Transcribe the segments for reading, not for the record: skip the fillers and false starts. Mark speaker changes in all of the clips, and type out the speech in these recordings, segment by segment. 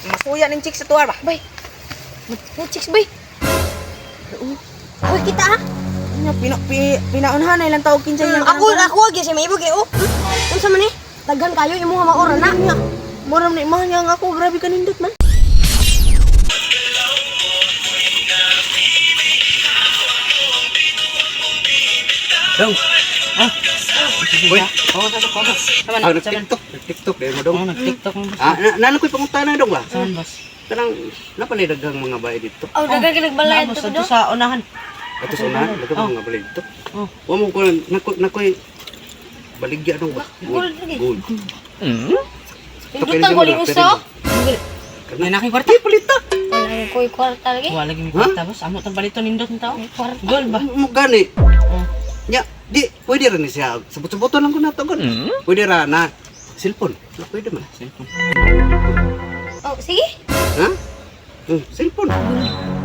Speaker 1: Masuya ning chicks sa tuwa ba?
Speaker 2: Bay. Mo chicks bay. Uy, kita ha.
Speaker 1: Nya pina, pi, pinaunhan na ilang tawag kinsay
Speaker 2: Hmm,
Speaker 1: yang
Speaker 2: ako ako gyud si maibog eh oh. Unsa man eh? Daghan kayo imo nga maora na.
Speaker 1: Nya. Mura man imahan niya ang ako, grabe kanindot man.
Speaker 3: Dong.
Speaker 4: Ah.
Speaker 3: Uy.
Speaker 4: Oo, sa ko. Saman,
Speaker 3: Ah,
Speaker 4: saman.
Speaker 3: nag-TikTok. Nag-TikTok dahil mo dong.
Speaker 4: Oo, nag-TikTok mo, boss.
Speaker 3: Ah, na nano ko'y pangutana dong ba?
Speaker 4: Saman, boss.
Speaker 3: Kanang napa ni daghang mga bae dito.
Speaker 2: Oh, daghan ka nagbalay
Speaker 4: Naa, boss, adto sa unahan.
Speaker 3: Ato sa unahan, daghang
Speaker 4: Oh.
Speaker 3: mga balay dito.
Speaker 4: Oh.
Speaker 3: Wa mo ko nako nakoy baligya dong ba?
Speaker 2: Gold lagi.
Speaker 3: Gold.
Speaker 2: Pindutan ko ling uso.
Speaker 4: May naki kwarta.
Speaker 3: Ay, palita.
Speaker 2: Wala ko kwarta lagi.
Speaker 4: Wala lagi may kwarta, boss. Amo tang balito nindot ng tao.
Speaker 2: Kwarta.
Speaker 4: Gold ba?
Speaker 3: Mo gani.
Speaker 4: Oh.
Speaker 3: Nya, di pwede ra ni siya. Sabot-saboton lang ko nato gon. Pwede ra na cellphone. Na pwede man.
Speaker 4: Cellphone.
Speaker 2: Oh, sige.
Speaker 3: Ha? Cellphone.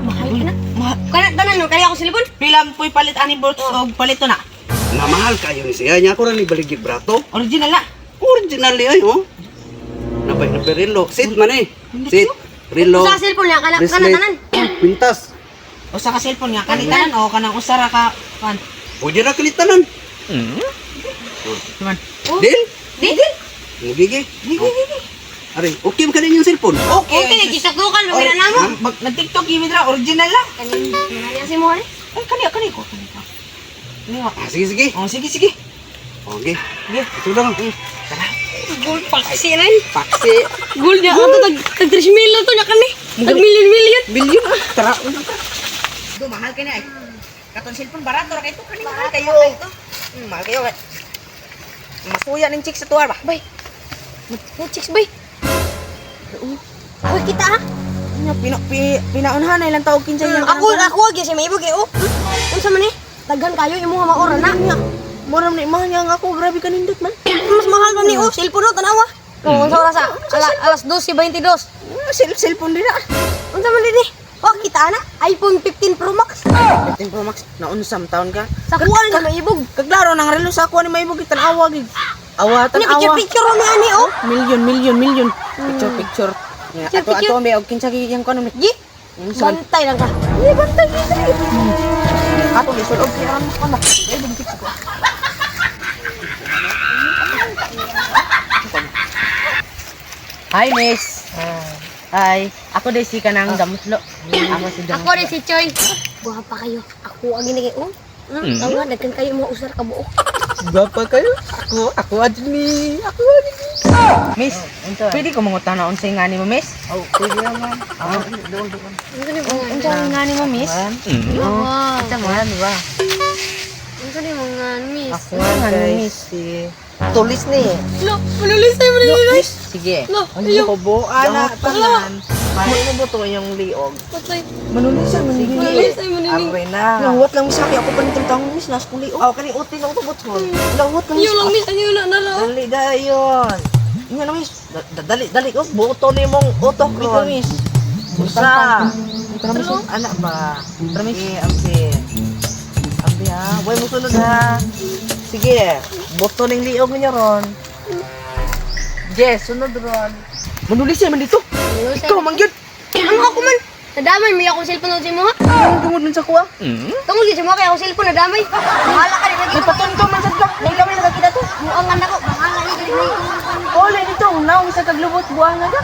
Speaker 2: Mahal ka na.
Speaker 4: Mahal.
Speaker 2: Kana tanan no kaya ako silbon.
Speaker 1: Pila po'y palit ani boss og palito na.
Speaker 3: Na mahal kayo ni siya. Nya ako ra ni baligya brato.
Speaker 1: Original na.
Speaker 3: Original ni ay oh. Napay na perilo. Sit man eh. Sit. Rilo.
Speaker 2: Usa ka cellphone niya kana kana
Speaker 3: Bracelet.
Speaker 2: tanan.
Speaker 3: Pintas.
Speaker 1: Usa ka cellphone nga kanitanan o kanang usa ra ka kan.
Speaker 3: Pwede ra kalitanan.
Speaker 1: Saman.
Speaker 2: Oh.
Speaker 3: Deal?
Speaker 2: Di di.
Speaker 3: Mugigi. Gigi. Are, okay man kanin yung cellphone.
Speaker 1: Okay.
Speaker 2: Okay, gisakdukan mo na namo.
Speaker 1: Mag nag-TikTok gimid ra original la.
Speaker 2: Kani niya si mo eh.
Speaker 1: Ay kani kani ko kani ko. Kani ko.
Speaker 3: Ah, sige, sige.
Speaker 1: Oh, sige sige.
Speaker 3: Okay.
Speaker 1: Sige.
Speaker 3: Ito lang.
Speaker 1: Tara.
Speaker 2: Gold paksi rin.
Speaker 1: Paksi.
Speaker 2: Gold niya ato tag tag 3 million to niya kani. Tag million million.
Speaker 1: Billion ah. Tara. Do mahal kani ay. Katong cellphone barato ra kay to kani mahal kayo. Mahal kayo. Kay. Masuya ning chicks sa tuwa ba?
Speaker 2: Bay. Mo chicks bay. Uy, kita ha.
Speaker 1: Nya pina, pi, pinaunhan na ilang tawag kinsay yang
Speaker 2: Ako ako gyud si maibog eh oh. Unsa man eh? Daghan kayo imo nga maora na.
Speaker 1: Nya. Mura man imahan niya ang ako, grabe kanindot man.
Speaker 2: Mas mahal pa ni oh, cellphone oh, tanawa. Kung unsa oras alas 12:22.
Speaker 1: Cellphone din na.
Speaker 2: Unsa man dinhi? Oh, kita na iPhone 15 Pro Max.
Speaker 1: 15 Pro Max naunsam taon ka.
Speaker 2: Sa kuha na maibog.
Speaker 1: Kaglaro nang relo sa ako ni maibog tanawa gid. Awa
Speaker 2: Ano
Speaker 1: tanawa.
Speaker 2: picture picture ni ani oh.
Speaker 1: Million million million. Picture picture. Nya,
Speaker 2: Picture,
Speaker 1: Ato
Speaker 2: picture.
Speaker 1: ato may og kinsa gi yang kuno ni.
Speaker 2: Gi.
Speaker 1: Unsa man?
Speaker 2: Bantay lang ka.
Speaker 1: Ni bantay gid dali. Ato ni sulod kay aron ko na. Ay bugit ko. Hi, miss. Hi. Ako day si kanang damutlo. Ako si
Speaker 2: Ako rin si Choy. Buha pa kayo. Ako ang ginigay oh. Tawa, daghan kayo mga usar ka buok.
Speaker 1: Gwapa kayo. Ako, ako adni. Ako adni. Miss, pwede ko mangutana unsay ngani mo, miss?
Speaker 4: Oh, pwede naman. Ah, doon, doon.
Speaker 2: Unsa ni mga
Speaker 1: Unsa ngani mo, miss?
Speaker 2: Wow.
Speaker 4: Ito man, di ba?
Speaker 2: Unsa ni mga miss?
Speaker 4: Ako
Speaker 1: Unsa nga ni,
Speaker 4: guys,
Speaker 1: miss?
Speaker 4: si Tulis ni.
Speaker 2: Lo, manulis tayo manulis.
Speaker 4: Sige.
Speaker 2: Lo,
Speaker 4: Ay, kubo ana tanan. Paano mo buto yung liog?
Speaker 2: Patay.
Speaker 1: Manulisan,
Speaker 4: Sige.
Speaker 2: Manulis tayo manulis.
Speaker 4: Abre na.
Speaker 1: Lawat lang miss ako pa nitong taong miss nas kuli.
Speaker 4: Oh, kani uti sa uto buton.
Speaker 1: Lawat lang miss.
Speaker 2: Iyo lang miss, ano na na.
Speaker 4: Dali dayon.
Speaker 1: Inga na miss.
Speaker 4: Dali, dali. Oh, buto ni mong utok
Speaker 1: Wait lang
Speaker 4: ron.
Speaker 1: miss.
Speaker 4: Usa.
Speaker 1: Tara miss.
Speaker 4: Anak ba?
Speaker 1: Tara miss.
Speaker 4: Sige, ambi. Ambi ha. Huwag mo sunod ha. Sige, buto ning liog niya ron. Jess, sunod ron.
Speaker 1: Manulisan man dito. Ikaw man gyud.
Speaker 2: Ano ako man? Nadamay may akong cellphone sa imo ha.
Speaker 1: Ang tungod man sa kuha.
Speaker 2: Tungod gyud sa imo kay akong cellphone nadamay. Bahala ka rin lagi.
Speaker 1: Nagpatunto man sa ka. Dili kami nakakita to.
Speaker 2: Muang anak ko, bahala ni dili.
Speaker 1: Ole dito, naong sa kaglubot buang nga ka.